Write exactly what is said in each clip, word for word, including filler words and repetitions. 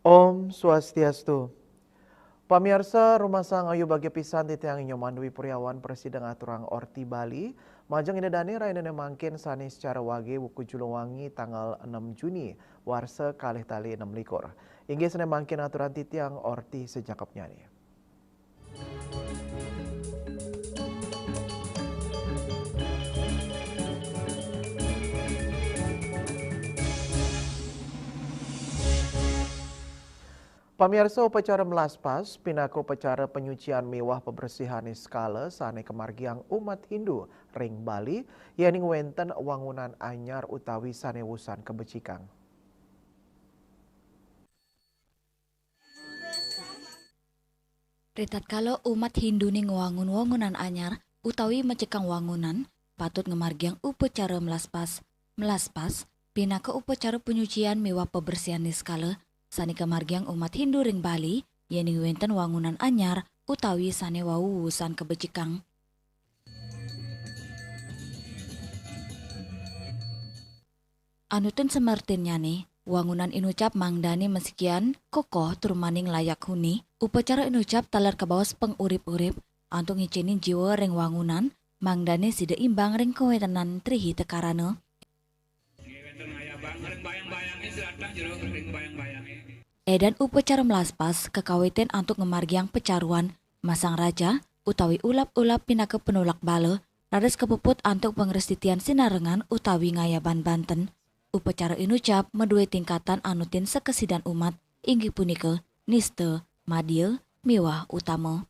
Om Swastiastu. Pamiarsa, rumasang ayu bagia pisan titiang Inyoman Dwi Puriawan prasida ngaturang orti Bali, majeng Ida Dane rainane mangkin sane sacara wage wuku Juluwangi tanggal enam Juni, warsa kalih tali enam likur. Inggih sane mangkin aturang titiang orti sajakepnyane. Pamiarsa, upacara melaspas pinaka upacara panyucian miwah pabresihane sekala sane kamargiang umat Hindu ring Bali, yening wenten wangunan anyar utawi sane wusan kabecikang. Ritatkala umat Hindune ngwangun wangunan anyar utawi mecekang wangunan, patut ngamargiang upacara melaspas. Melaspas pinaka upacara panyucian miwah pabresihane sekala sane kamargiang umat Hindu ring Bali, yening wenten wangunan anyar utawi sane wau wusan kabecikang. Anutin samertinnyane, wangunan inucap mangdane masikian kokoh tur maning layak huni. Upacara inucap taler kabaos pangurip-urip antuk ngicenin jiwa ring wangunan, mangdane sida imbang ring kawentenan trihita karana. Edan upacara melaspas kakawitin antuk ngamargiang pacaruan, masang raja, utawi ulap-ulap pinaka panulak bala, raris kapuput antuk pangrastitian sinarengan utawi ngayaban banten. Upacara inucap madue tingkatan anutin sakasidan umat, inggih punika nista, madya, miwah utama.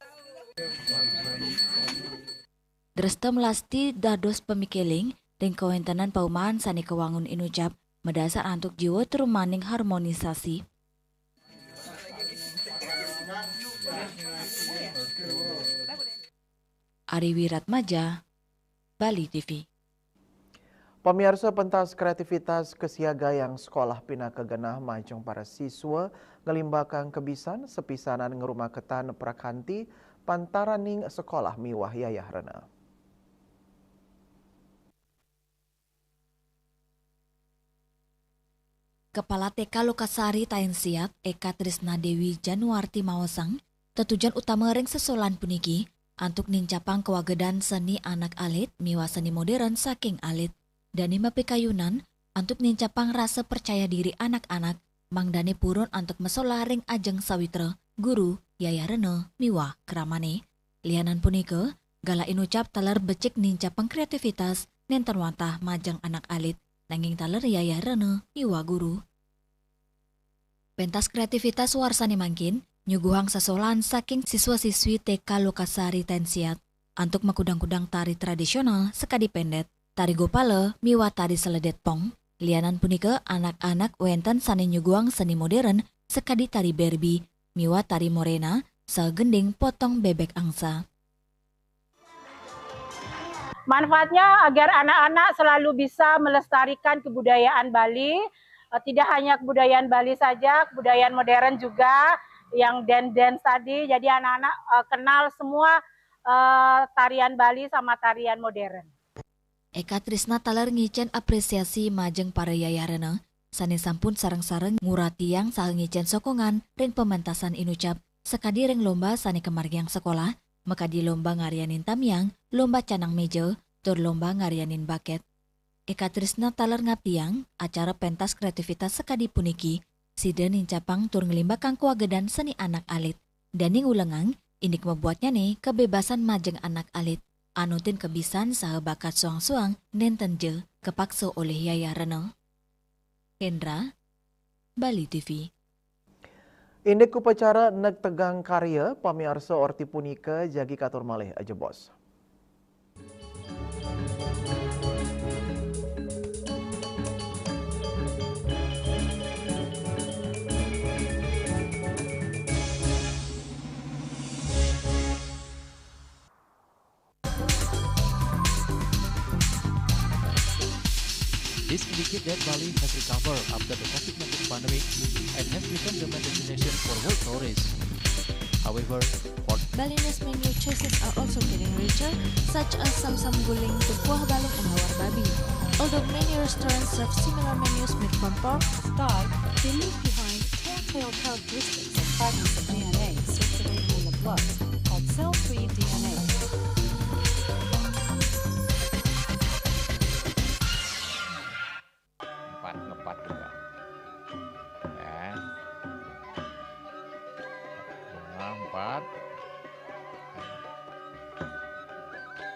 Dresta melasti dados pamikiling ring kawentenan paumahan sane kawangun inucap, madasar antuk jiwa tur maning harmonisasi. Ari Wiratmaja, Bali T V. Pamiarsa, pentas kreativitas kasiagayang sekolah pinaka genah majeng para siswa nglimbakang kabisan sapisanan ngrumaketan prakanti pantaraning sekolah miwah yayahrana. Kepala T K Lokasari Taensiat, Eka Trisna Dewi Januarti maosang, tetujon utama ring sesolahan puniki antuk nincapang kawagedan seni anak alit miwah seni modern saking alit. Dane mapikayunan antuk nincapang rasa percaya diri anak-anak, mangdane purun antuk masolah ring ajeng sawitra, guru, yayahrana, miwah kramane. Lianan punika, galah inucap taler becik nincapang kreativitas nenten wantah majeng anak alit, nanging taler yayahrana miwah guru. Pentas kreativitas warsane mangkin nyuguhang sesolahan saking siswa-siswi T K Lokasari Taensiat antuk makudang-kudang tari tradisional sakadi pendet, tari gopala, miwah tari seledet pong. Lianan punika, anak-anak wenten sane nyuguhang seni modern sakadi tari Barbie, miwah tari Morena, saha gending potong bebek angsa. Manfaatnya agar anak-anak selalu bisa melestarikan kebudayaan Bali, eh, tidak hanya kebudayaan Bali saja, kebudayaan modern juga, yang dance-dance tadi. Jadi anak-anak, eh, kenal semua, eh, tarian Bali sama tarian modern. Eka Trisna taler ngicen apresiasi majeng para yayahrana sane sampun sareng-sareng nguratiang saha ngicen sokongan ring pamentasan inucap, sakadi ring lomba sane kamargiang sekolah, makadi lomba ngaryanin tamiang, lomba canang meja, tur lomba ngaryanin baket. Eka Trisna taler ngaptiang, acara pentas kreativitas sakadi puniki sida nincapang tur nglimbakang kawagedan seni anak alit. Dane ngulengang indik mabuatnyane kabebasan majeng anak alit, anutin kabisan saha bakat suang-suang, nenten ja kapaksa olih yayahrana. Hendra, Bali T V. Indik upacara negtegang karya, pamiarsa, orti punika jagi katur malih ajebos. This indicate that Bali has recovered after the COVID nineteen pandemic and has become the main destination for world tourists. However, for Balinese menu choices are also getting richer, such as samsam guling, tempuah balung, and lawar babi. Although many restaurants serve similar menus made from pork, Sky, they leave behind telltale characteristics of fragments of D N A circulating in the blood called cell-free D N A. Empat, ngepat juga. Ya. Nah, empat.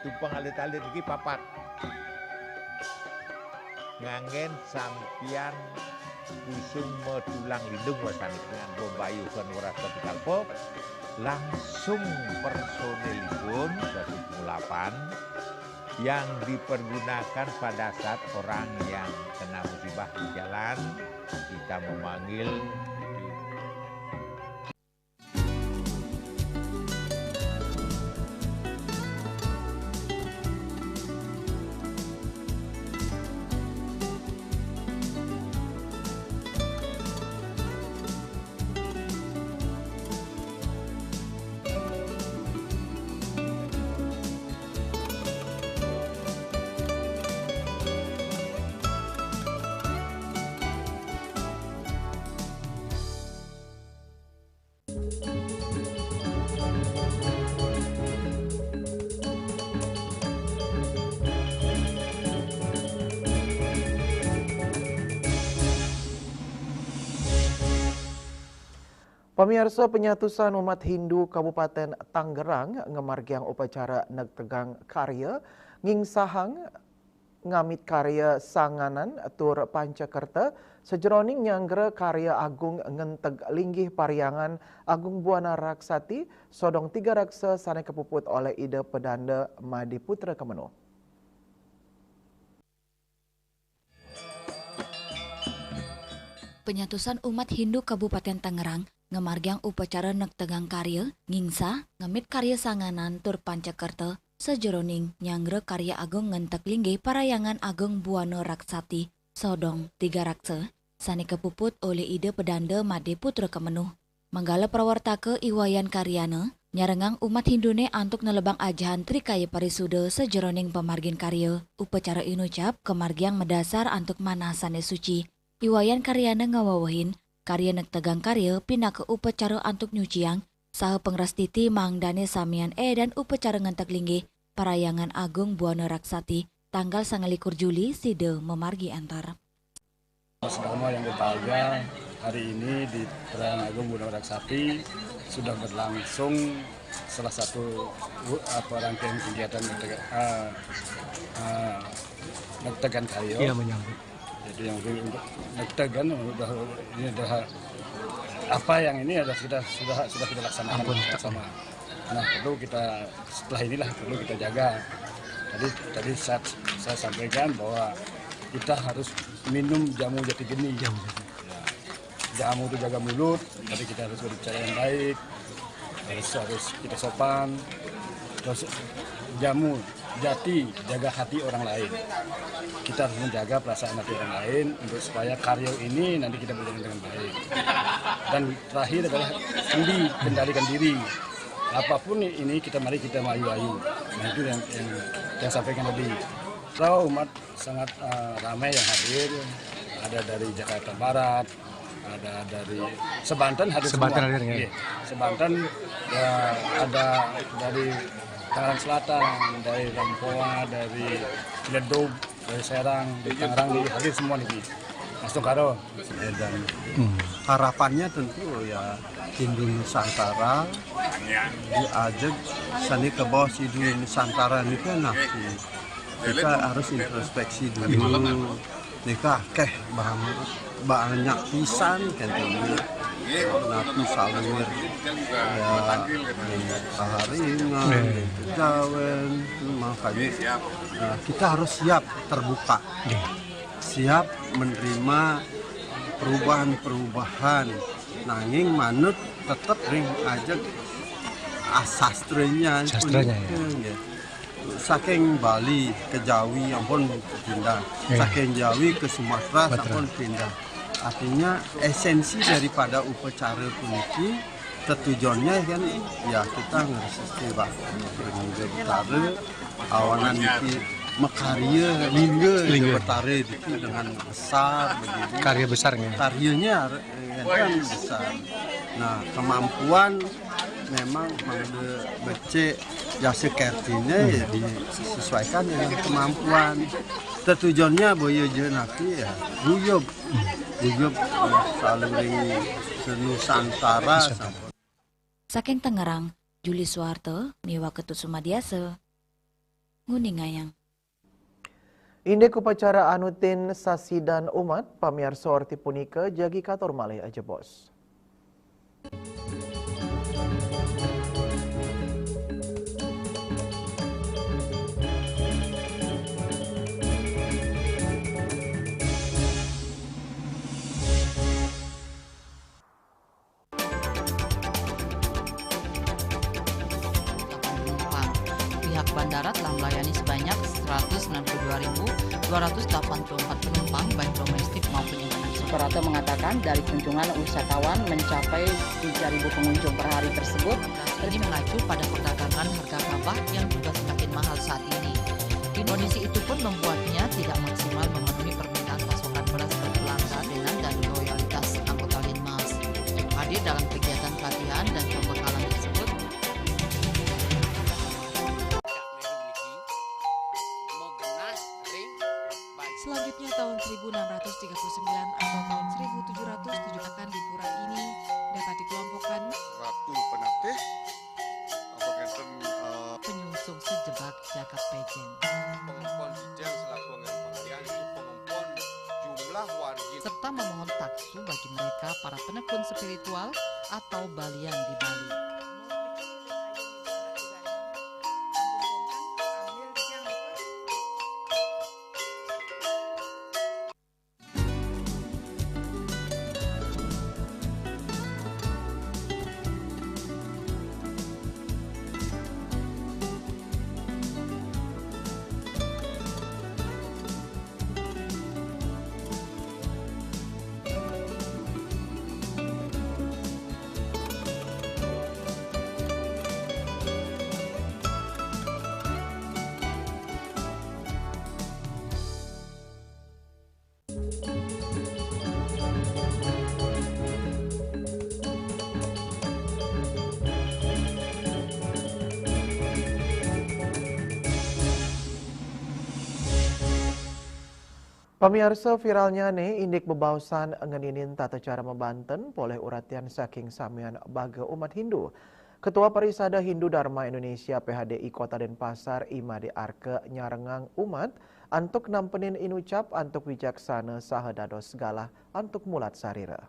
Tumpeng alit-alit iki papat. Nganggen sampiyan kusung metulang lindung wasani dengan bombayuhan weras ketika langsung personilipun dari pengulapan yang dipergunakan pada saat orang yang kena musibah di jalan, kita memanggil. Pamiarsa, penyatusan umat Hindu Kabupaten Tangerang ngamargiang upacara negtegang karya ngingsahang ngamit karya sanganan tur pancakerta sajeroning nyanggra karya agung ngenteg linggih Parhyangan Agung Buana Raksati sodong tiga raksa sane kapuput oleh Ida Pedanda Made Putra Kemenuh. Penyatusan umat Hindu Kabupaten Tangerang ngamargiang upacara negtegang karya, ngingsah, ngemit karya sanganan tur pancakerta sajeroning nyanggra karya agung ngenteg linggih Parhyangan Agung Buana Raksati sodong tiga raksa sane kapuput olih Ida Pedanda Made Putra Kemenuh. Manggala prawartaka I Wayan Karyana nyarengang umat Hindune antuk nelebang ajahan Trikaya Parisuda sajeroning pamargin karya. Upacara inucap kamargiang madasar antuk manah sane suci. I Wayan Karyana ngawewehin karya negtegang karya pinaka upacara antuk nyuciang saha pangrastiti mangdane samian edan upacara ngenteg linggih Parhyangan Agung Buana Raksati tanggal sangalikur Juli sida mamargi antar. Sedama yang berbahagia, hari ini di Parhyangan Agung Buana Raksati sudah berlangsung salah satu apa rangkaian kegiatan negtegan, uh, uh, negtegan karya. Iya, menyambut. Jadi yang untuk negtegan udah ini udah apa yang ini ada sudah sudah sudah kita laksanakan bersama. Nah, perlu kita setelah inilah perlu kita jaga. Tadi tadi saya, saya sampaikan bahwa kita harus minum jamu jati geni. Jamu, ya. Jamu itu jaga mulut, jadi kita harus berbicara yang baik, harus harus kita sopan. Terus jamu jati jaga hati orang lain. Kita harus menjaga perasaan hati orang lain untuk supaya karya ini nanti kita berjalan dengan baik. Dan terakhir adalah sendi, kendalikan diri. Apapun ini kita mari kita ayu-ayu. Nah, itu yang yang yang sampaikan tadi. Kalau umat sangat uh, ramai yang hadir, ada dari Jakarta Barat, ada dari Sebanten hadir Sebanten semua. Hadir, ya. Iya. Sebanten ya, ada dari Tangerang Selatan, dari Rempoa, dari Ciledug, dari Serang, dari Tangerang di hadir semua nih. Mas Tungkaro. Dan hmm. Harapannya tentu ya Hindu Nusantara diajak sani ke bawah Hindu Nusantara ini kan nah, kita harus introspeksi dulu. Nikah keh bang banyak pisan kan ini. Napi saluir ya kaharingan, kejawen, makanya uh, kita harus siap terbuka. Siap menerima perubahan-perubahan nanging manut tetap ring aja asastrenya. Sastranya ya. Saking Bali ke Jawi ampun pindah, saking Jawi ke Sumatera ampun pindah. Artinya esensi daripada upacara puniki tetujonnya kan ya kita ngresiki bakti ring Betara, awanan niki makarya lingga ring Betara niki dengan besar begitu. Karya besar ya. Karyanya kan besar. Nah, kemampuan memang mangda becik jasa kertine ya disesuaikan dengan kemampuan. Tetujonnya boya je napi ya guyub. Guyub saluring senusantara sampun. Saking Tangerang, Juli Suwarta miwah Ketut Sumadiasa nguningayang. Indik upacara anutin sasidan umat, pamiarsa orti punika jagi katur malih ajebos. Pihak bandara telah melayani sebanyak seratus sembilan puluh dua ribu dua ratus delapan puluh empat penumpang baik domestik maupun internasional. Suprapto mengatakan dari kunjungan wisatawan mencapai tiga ribu pengunjung per hari tersebut. Ini mengacu pada perdagangan harga gabah yang juga semakin mahal saat ini. Kondisi itu pun membuatnya tidak maksimal memenuhi permintaan pasokan beras ke pelanggan dan loyalitas anggota Linmas. Hadir dalam kegiatan pelatihan dan pembekalan tersebut. Selanjutnya tahun seribu enam ratus tiga puluh sembilan atau tahun seribu tujuh ratus tujuh akan di pura ini dapat dikelompokkan Ratu Penatih, apa ngenten, eh, penyungsung sejebak jagat Pejen. Pengempon Dijang selaku anggaran pengalihan itu pengempon jumlah wargi serta memohon taksu bagi mereka para penekun spiritual atau balian di Bali. Pamiarsa, viralnyane indik bebaosan ngeninin tata cara mabanten polih uratian saking samian baga umat Hindu. Ketua Parisada Hindu Dharma Indonesia P H D I Kota Denpasar, I Made Arke, nyarengang umat antuk nampenin inucap antuk wicaksana saha dados galah antuk mulat sarira.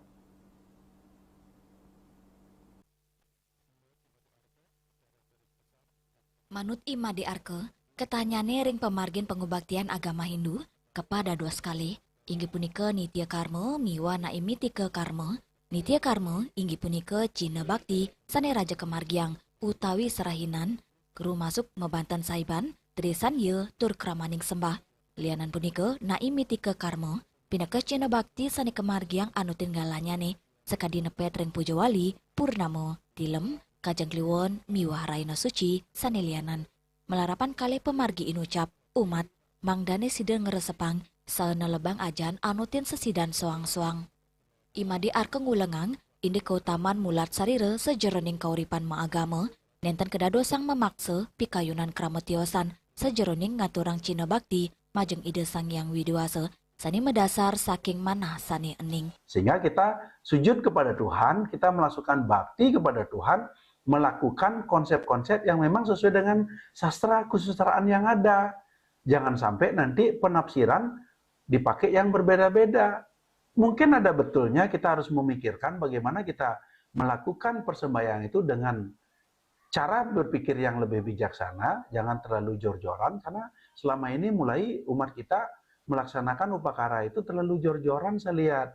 Manut I Made Arke, ketahnyane ring pamargin pangubaktian agama Hindu kapadados kalih, inggih punika nitya karma miwah naimitika karma. Nitya karma inggih punika cihna bakti sane raja kamargiang utawi serahinan, rumasuk mabanten saiban, trisandya, tur kramaning sembah. Lianan punika, naimitika karma pinaka cihna bakti sane kamargiang anutin galahnyane sakadi nepet ring pujawali, purnama, tilem, kajeng kliwon miwah rahina suci sane lianan. Malarapan kalih pamargi inucap, umat, mangdane sida ngresepang saha nelebang ajan anutin sesidan soang-soang. I Made Arke ngulengang, indik kautaman mulat sarira sajeroning kauripan maagama, nenten kadadosang mamaksa pikayunan krama tiosan sajeroning ngaturang cihna bakti majeng Ida Sang Hyang Widi Wasa sane madasar saking manah sane ening. Sehingga kita sujud kepada Tuhan, kita melakukan bakti kepada Tuhan, melakukan konsep-konsep yang memang sesuai dengan sastra kesusastraan yang ada. Jangan sampai nanti penafsiran dipakai yang berbeda-beda. Mungkin ada betulnya kita harus memikirkan bagaimana kita melakukan persembahyang itu dengan cara berpikir yang lebih bijaksana, jangan terlalu jor-joran, karena selama ini mulai umat kita melaksanakan upakara itu terlalu jor-joran, saya lihat.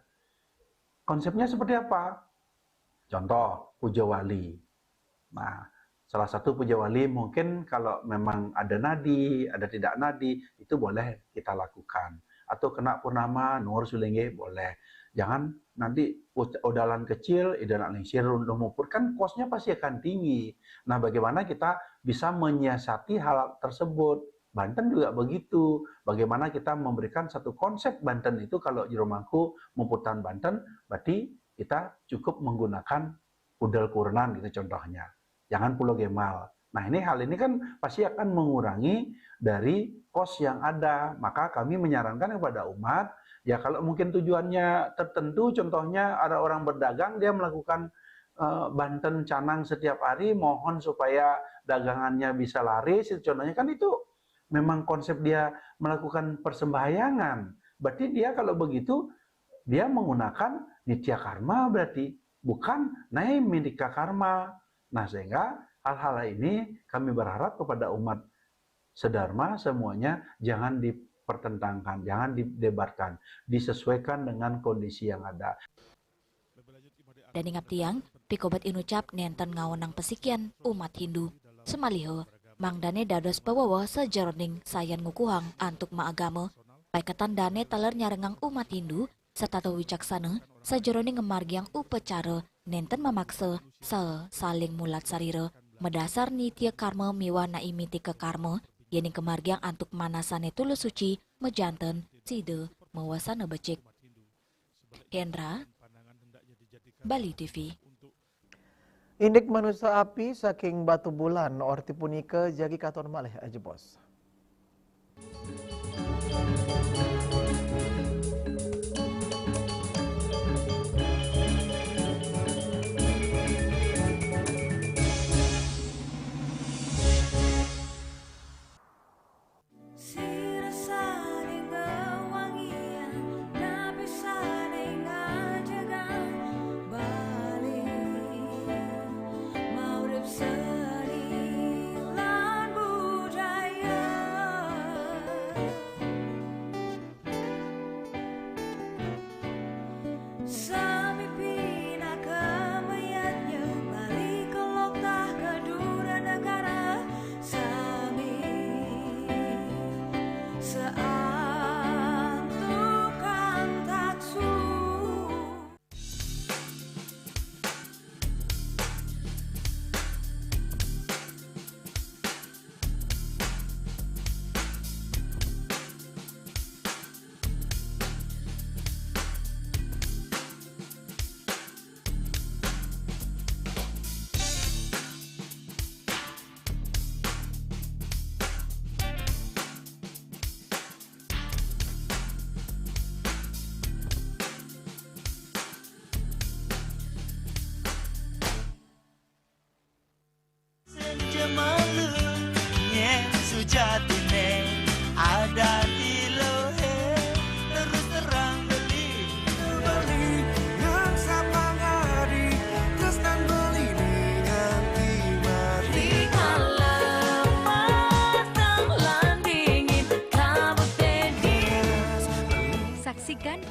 Konsepnya seperti apa? Contoh, puja wali. Nah, Salah satu puja wali mungkin kalau memang ada nadi, ada tidak nadi, itu boleh kita lakukan. Atau kena purnama, nuwur sulinggih, boleh. Jangan nanti udalan kecil, idalan lingsir, lumupur, kan cost-nya pasti akan tinggi. Nah, bagaimana kita bisa menyiasati hal tersebut? Banten juga begitu. Bagaimana kita memberikan satu konsep Banten itu, kalau jero mangku muputan Banten, berarti kita cukup menggunakan udal kurenan gitu contohnya. Jangan pulau gemal. Nah, ini hal ini kan pasti akan mengurangi dari cost yang ada. Maka kami menyarankan kepada umat, ya kalau mungkin tujuannya tertentu, contohnya ada orang berdagang, dia melakukan eh, Banten canang setiap hari, mohon supaya dagangannya bisa laris, itu contohnya kan itu memang konsep dia melakukan persembahyangan. Berarti dia kalau begitu, dia menggunakan nitya karma berarti, bukan naimintika karma. Nah, sehingga hal-hal ini kami berharap kepada umat sedharma semuanya jangan dipertentangkan, jangan didebatkan, disesuaikan dengan kondisi yang ada. Dané ngabdiang, pikobet inucap nénten ngaonang pasikian umat Hindu. Samaliha, mangdané dados paweweh sajeroning sayan ngukuhang antuk maagama, paiketan dané taler nyarengang umat Hindu, setata wicaksana, sajeroning ngamargiang upacara nénten mamaksa, saha saling mulat sarira, madasar nitya karma miwah naimintika karma, yéning kamargiang antuk manasané tulus suci, majanten, sida, mawasana becik. Hendra, Bali T V. Indik manusa api saking Batubulan, orti punika jagi katon malih ajebos.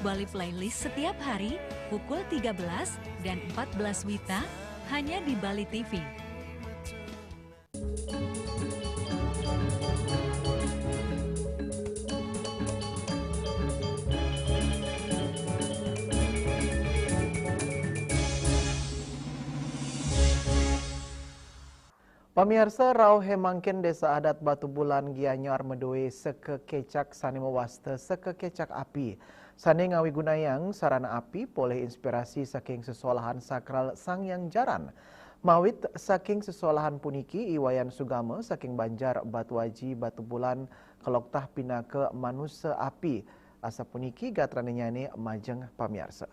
Bali Playlist setiap hari pukul tiga belas dan empat belas WITA hanya di Bali T V. Pamiarsa, rauh hemangkin Desa Adat Batubulan Gianyar madué seka kecak sané mawasta seka kecak api, sané ngawigunayang sarana api polih inspirasi saking sesolahan sakral Sang Hyang Jaran. Mawit saking sesolahan puniki, I Wayan Sugama saking Banjar Batuaji Batubulan kaloktah pinaka manusa api. Asapuniki gatrannyané majeng pamiarsa.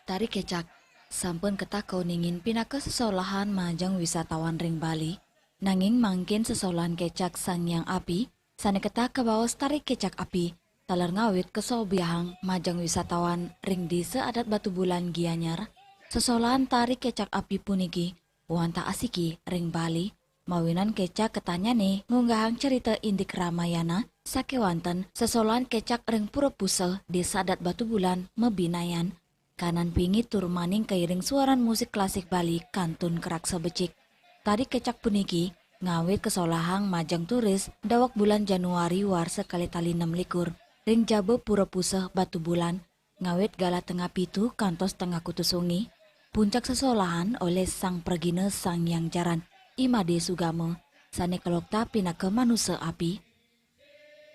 Tari kecak sampun ketah kauningin pinaka sesolahan majeng wisatawan ring Bali, nanging mangkin sesolahan kecak Sang Hyang Api sané ketah kabaos tari kecak api taler ngawit kasobiahang majeng wisatawan ring Desa Adat Batubulan Gianyar. Sesolahan tari kecak api puniki wantah asiki ring Bali, Mawinan kecak ketanyané ngunggahang cerita indik Ramayana, sakéwanten sesolahan kecak ring Pura Puseh, Désa Adat Batubulan, mabinayan. Kanan pingit tur maning kairing suaran musik klasik Bali kantun karaksa becik. Tari kecak puniki ngawit kasolahang majeng turis daweg bulan Januari warsa kalih tali nem likur ring jaba Pura Puseh Batubulan, ngawit galah tengah pitu kantos tengah kutu sungi. Puncak sesolahan olih Sang Pragina Sang Hyang Jaran, I Madé Sugama, sané kalokta pinaka manusa api.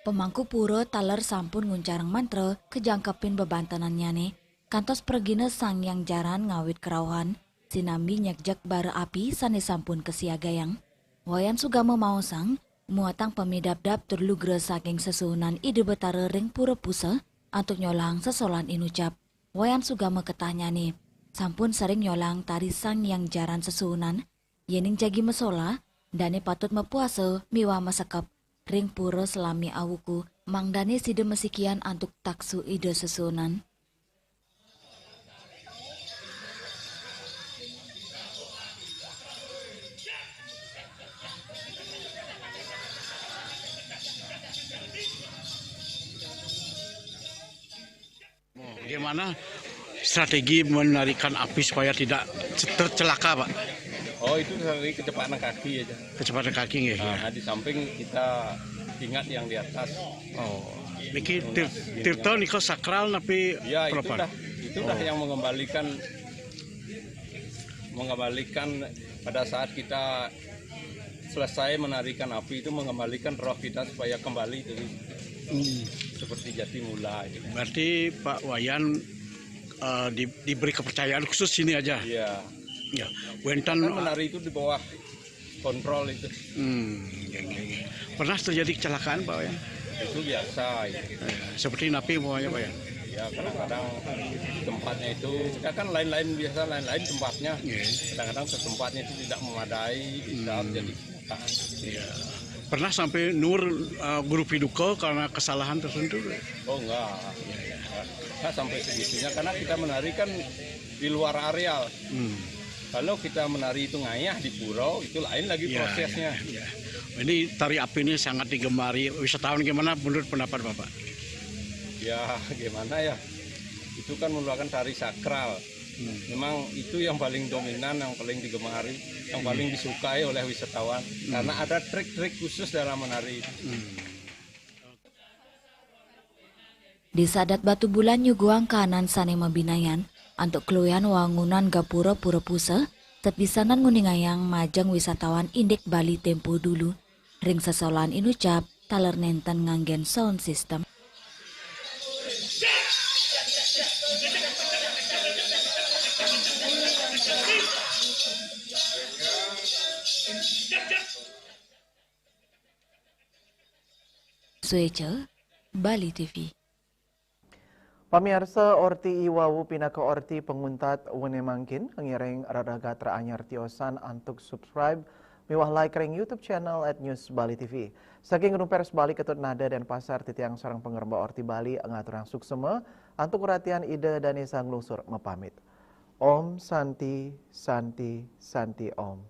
Pamangku pura taler sampun nguncarang mantra kajangkepin bebantenannyané, kantos pragina Sang Hyang Jaran ngawit karauhan, sinambi nyegjeg bara api sané sampun kasiagayang. Wayan Sugama maosang, muatang pamidabdab tur lugra saking sesuhunan Ida Betara ring Pura Puseh antuk nyolahang sesolahan inucap. Wayan Sugama ketahnyané, sampun sering nyolahang tari Sang Hyang Jaran sesuhunan, yéning jagi masolah, dané patut mapuasa miwah masekep ring pura salami awuku, mangdané sida masikian antuk taksu Ida sesuhunan. Oh, gimana strategi menarikan api supaya tidak tercelaka, Pak? Oh, itu dari kecepatan kaki aja. Kecepatan kaki nggih, ya. Nah, di samping kita ingat yang di atas. Oh, niki tir-, tirta nika sakral napi? Ya, itu dah, itu dah yang mengembalikan, mengembalikan pada saat kita selesai menarikan api itu, mengembalikan roh kita supaya kembali dari seperti jati mula gitu. Berarti Pak Wayan, eh, di-, diberi kepercayaan khusus sini aja? Iya. Ya, wénten. Kan menari itu di bawah kontrol itu. Hmm, ya, ya, ya. Pernah terjadi kecelakaan, Pak Wayan? Itu biasa, ya. Ya, seperti napi umpamanya, Pak Wayan? Ya, kadang-kadang tempatnya itu, kita kan lain-lain, biasa lain-lain tempatnya. Iya. Kadang-kadang tempatnya itu tidak memadai, bisa jadi kecelakaan. Iya. Pernah sampai nuwur, eh, guru piduka karena kesalahan tertentu? Oh, enggak. Iya, iya. Enggak sampai segitunya, karena kita menari kan di luar areal. Hmm. Kalau kita menari itu ngayah di pura, itu lain lagi prosesnya. Iya, iya. Ini tari api ini sangat digemari wisatawan. Gimana menurut pendapat Bapak? Ya, gimana ya? Itu kan merupakan tari sakral. Hmm. Memang itu yang paling dominan, yang paling digemari, yang paling disukai oleh wisatawan. Hmm. Karena ada trik-trik khusus dalam menari. Hmm. Désa Adat Batubulan nyuguhang kahanan sané mabinayan antuk kaluihan wangunan gapura Pura Puseh, sapisanan nguningayang majeng wisatawan indik Bali tempo dulu. Ring sesolahan inucap, taler nénten nganggén sound system. Suéca, Bali T V. Pamiarsa, orti iwawu pinaka orti panguntat wengi mangkin, ngiring rereh gatra anyar tiosan antuk subscribe miwah like ring YouTube channel at News Bali T V. Saking Gedung Pers Bali Ketut Nada Denpasar, titiang sareng pangrembak Orti Bali ngaturang suksema antuk ratian Ida dané saha nglungsur mapamit. Om Santi, Santi, Santi Om.